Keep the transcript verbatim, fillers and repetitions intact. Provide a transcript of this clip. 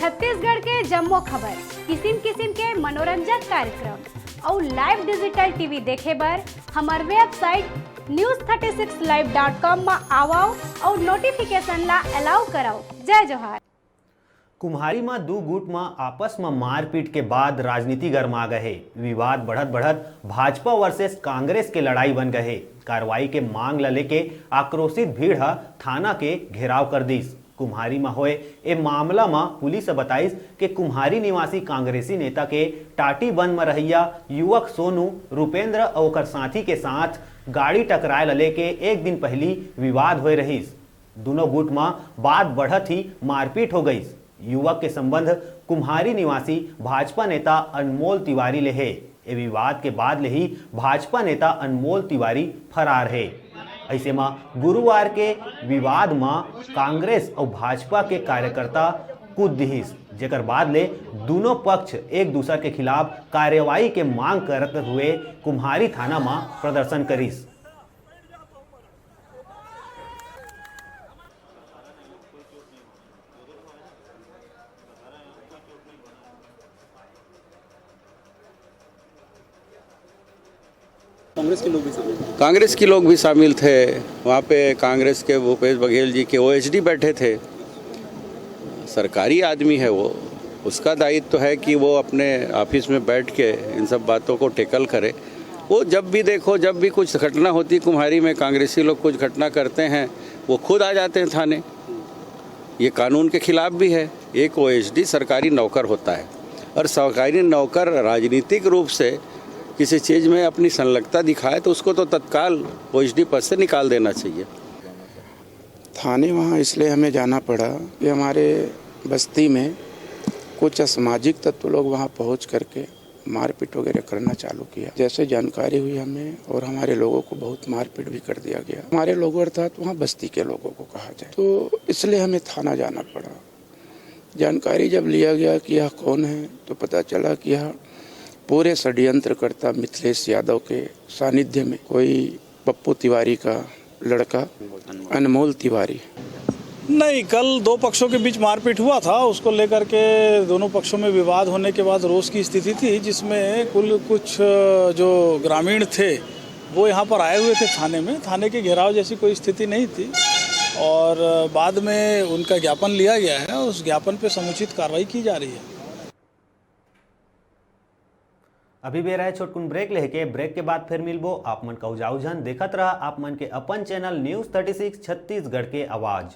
छत्तीसगढ़ के जम्मो खबर, किसिम किसिम के मनोरंजक कार्यक्रम अउ live digital T V देखे बर हमर website news thirty six live dot com म आवव अउ notification ला allow करव। जय जोहार। कुम्हारी म दू गुट म आपस म मारपीट के बाद राजनीति गरमा गए हे। विवाद बढ़त बढ़त भाजपा वर्सेस कांग्रेस के लड़ाई बन गए हे। कार्रवाई के मांग ल लेके आक्रोशित भीड़ ह थाना के घेराव कर दिस। कुम्हारी म होए ए मामला म पुलिस ह बताइस के कुम्हारी निवासी कांग्रेसी नेता के टाटीबंध म रहइया युवक सोनू, रुपेंद्र अउ ओकर साथी के साथ गाड़ी टकराए ल लेके एक दिन पहिली विवाद होए रहिस। दुनों गुट म बात बढ़त ही मारपीट हो गइस। युवक के संबंध कुम्हारी निवासी भाजपा नेता अनमोल तिवारी ले हे। ए विवाद के बाद ले ही भाजपा नेता अनमोल तिवारी फरार हे। अइसे म गुरुवार के विवाद म कांग्रेस अउ भाजपा के कार्यकर्ता कूद दिहिस, जेकर बाद ले दुनों पक्ष एक दूसर के खिलाफ कार्रवाई के मांग करत हुए कुम्हारी थाना म प्रदर्शन करिस। कांग्रेस के लोग भी शामिल थे। कांग्रेस के लोग भी शामिल थे। वहाँ पे कांग्रेस के भूपेश बघेल जी के ओएसडी बैठे थे। सरकारी आदमी है वो, उसका दायित्व है कि वो अपने ऑफिस में बैठ के इन सब बातों को टैकल करे। वो जब भी देखो, जब भी कुछ घटना होती कुम्हारी में, कांग्रेसी लोग कुछ घटना करते हैं, वो खुद आ जाते हैं थाने। ये कानून के खिलाफ भी है। एक ओएसडी सरकारी नौकर होता है और सरकारी नौकर राजनीतिक रूप से किसी चीज़ में अपनी संलग्नता दिखाए तो उसको तो तत्काल ओएसडी पद से निकाल देना चाहिए। थाने वहाँ इसलिए हमें जाना पड़ा कि हमारे बस्ती में कुछ असामाजिक तत्व लोग वहाँ पहुँच करके मारपीट वगैरह करना चालू किया। जैसे जानकारी हुई हमें और हमारे लोगों को बहुत मारपीट भी कर दिया गया। हमारे लोगों अर्थात वहाँ बस्ती के लोगों को कहा जाए, तो इसलिए हमें थाना जाना पड़ा। जानकारी जब लिया गया कि यह कौन है, तो पता चला कि यह पूरे षड्यंत्रकर्ता मिथिलेश यादव के सानिध्य में कोई पप्पू तिवारी का लड़का अनमोल तिवारी। नहीं, कल दो पक्षों के बीच मारपीट हुआ था, उसको लेकर के दोनों पक्षों में विवाद होने के बाद रोष की स्थिति थी, जिसमें कुल कुछ, अ, जो ग्रामीण थे, वो यहाँ पर आए हुए थे थाने में। थाने के घेराव जैसी कोई स्थिति नहीं थी और बाद में उनका ज्ञापन लिया गया है। उस ज्ञापन पे समुचित कार्रवाई की जा रही है। अभी बेरा हे छोटकुन ब्रेक लेके, ब्रेक के बाद फिर मिलबो। आप मन कहू जाऊ झन, देखत रहा आप मन के अपन channel news thirty six Chhattisgarh के आवाज़।